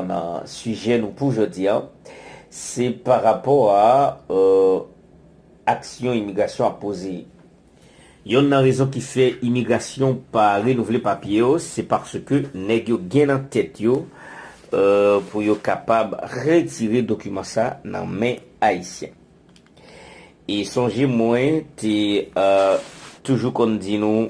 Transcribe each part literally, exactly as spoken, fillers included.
nan sijè nou pou jodi a, se pa rapò a, euh, aksyon imigrasyon ap poze. Yonn nan rezon ki fè imigrasyon pa renouvle papye yo, se paske nèg yo gen nan tèt yo, euh, pou yo kapab retire dokiman sa nan men Ayisyen. E sonje mwen te, euh, toujou konn di nou,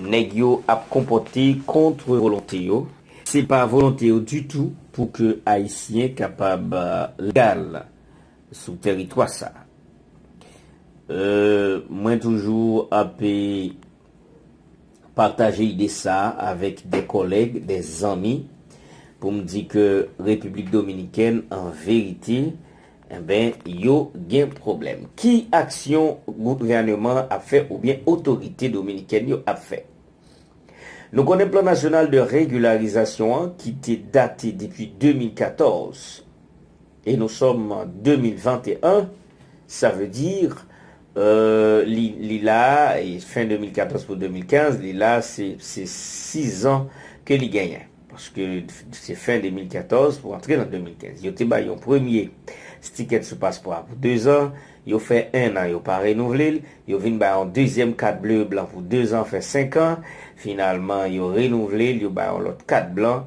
nèg yo ap konpòte kont volonte yo. Se pa volonte yo ditou pou ke Ayisyen kapab, euh, legal sou teritwa sa. Euh, mwen toujou ap, eh, pataje ide sa avèk de kòlèg, de zanmi, pou m di ke Repiblik Dominikèn, an verite, enben, yo gen pwoblèm. Ki aksyon gouvèneman ap fè oubyen otorite dominikèn yo ap fè? Nou konnen plan nasyonal de regilarizasyon an ki te date depi de mil katòz, e nou sòm an de mil venteyen, sa vle di, euh, li, li la, e fen de mil katòz pou de mil kenz, li la, se, se sizan ke li genyen. Paske se fen de mil katòz pou antre nan de mil kenz. Yo te bay yon premye stikèt sou paspò a pou dezan, yo fè ennan, yo pa renouvle l, yo vin bay yon dezyèm kat ble e blan pou dezan, fè senkan, finalman, yo renouvle l, yo bay yon lòt kat blan,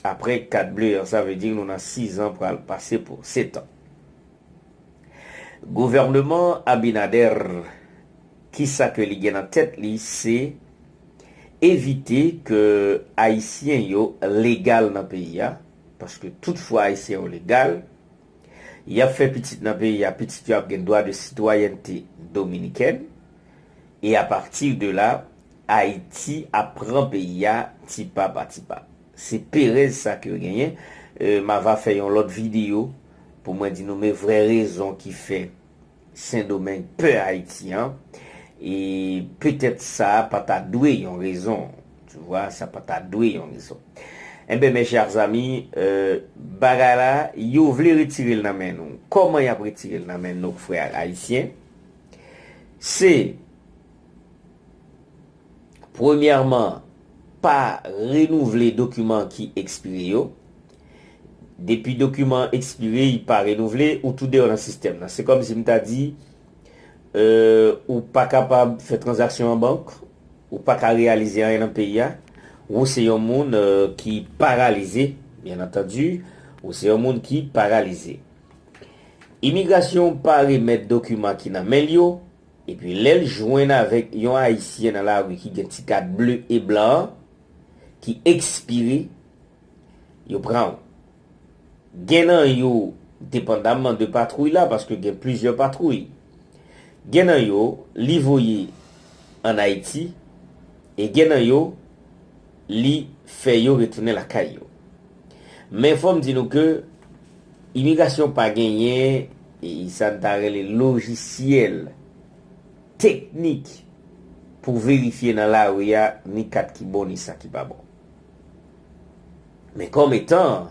apre kat ble an, sa vle di nou nan sizan pral pase pou setan. Gouvèneman Abinader, kisa ke li gen nan tèt li, se evite ke Ayisyen yo legal nan peyi a, paske tout fwa Ayisyen yo legal, y ap fè pitit nan peyi a, pitit yo ap gen dwa de sitwayènte dominikèn, e apati de la, Ayiti ap pran peyi a ti pa pa ti pa. Se perèz sa ke yo genyen. Euh, m a va fè yon lòt videyo pou mwen di nou men vrè rezon ki fè Sendomeng pè Ayiti an. E petèt sa pa ta dwe yon rezon. Tu vois, sa pa ta dwe yon rezon. Enben, mes chers amis, euh, bagay la, yo vle retire l nan men nou. Kòman y ap retire l nan men nou, frè ayisyen? Se, premyèman, pa renouvle dokiman ki ekspire yo. Depi dokiman ekspire, li pa renouvle, ou tou deyò nan sistèm nan. Se kòmsi m ta di, euh, ou pa kapab fè tranzaksyon an bank, ou pa ka reyalize anyen nan peyi a, ou se yon moun, euh, ki paralize, byen antandi, ou se yon moun ki paralize. Imigrasyon pa remèt dokiman ki nan men l yo, epi lè l jwenn avèk yon Ayisyen nan lari ki gen ti kat ble e blan an, ki ekspire, yo pran w. Gen nan yo, depandamman de patwouy la, paske gen plizyè patwouy. Gen nan yo, li voye ann Ayiti, e gen nan yo, li fè yo retounen lakay yo. Men fò m di nou ke imigrasyon pa genyen, e sa n ta rele lojisyèl teknik pou verifye nan lari a ni kat ki bon ni sa ki pa bon. Men kòm etan,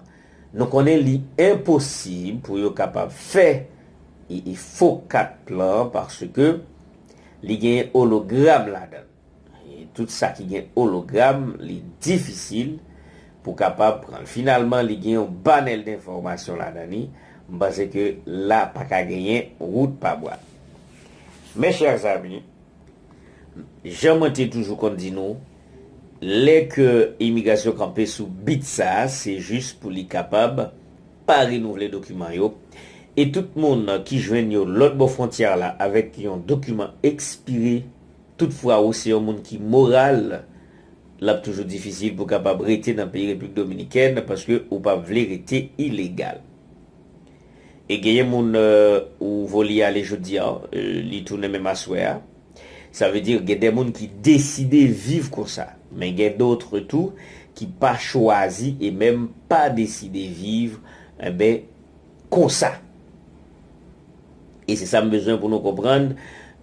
nou konnen li enposib pou yo kapab fè e, e fo kat plan paske li genyen ologram ladan l. E tout sa ki gen ologram, li difisil pou kapab pran l. Finalman, li gen yon banèl denfòmasyon ladan li. M panse ke la pa ka genyen wout pa bwa. Mes chers amis, jan mwen te toujou konn di nou, lè ke imigrasyon kanpe sou bit sa, se jis pou li kapab pa renouvle dokiman yo. E tout moun ki jwenn yo lòt bò fwontyè la avèk yon dokiman ekspire, toutfwa ou se yon moun ki moral, l ap toujou difisil pou kapab rete nan peyi Repiblik Dominikèn paske ou p ap vle rete ilegal. E genyen moun, euh, ou voye ale jodi a, euh, li tounen menm aswè a. Sa vle di, gen de moun ki deside viv konsa. Men gen dòt tou ki pa chwazi e menm pa deside viv, enben, konsa. E se sa m bezwen pou nou konprann,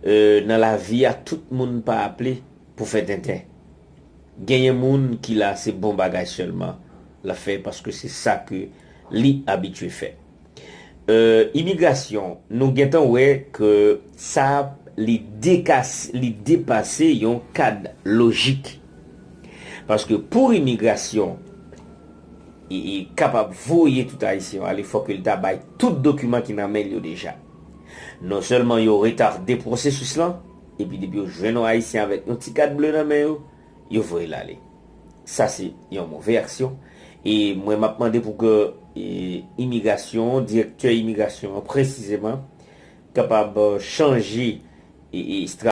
euh, nan lavi a, tout moun pa aple pou fè tenten. Genyen moun ki la, se bon bagay sèlman l ap fè, paske se sa ke li abitye fè. Euh, imigrasyon, nou gentan wè ke sa, li dekas-, li depase yon kad lojik. Paske pou imigrasyon, e, e kapab voye tout Ayisyen yo ale, fòk yo ta bay tout dokiman ki nan men l yo deja. Non sèlman yo retade pwosesis lan, epi depi yo jwenn yon Ayisyen avèk yon ti kat ble nan men yo, yo voye l ale. Sa se yon move aksyon. E mwen, m ap mande pou ke, e, imigrasyon, direktè imigrasyon an presizeman, kapab, e, chanje, e, e,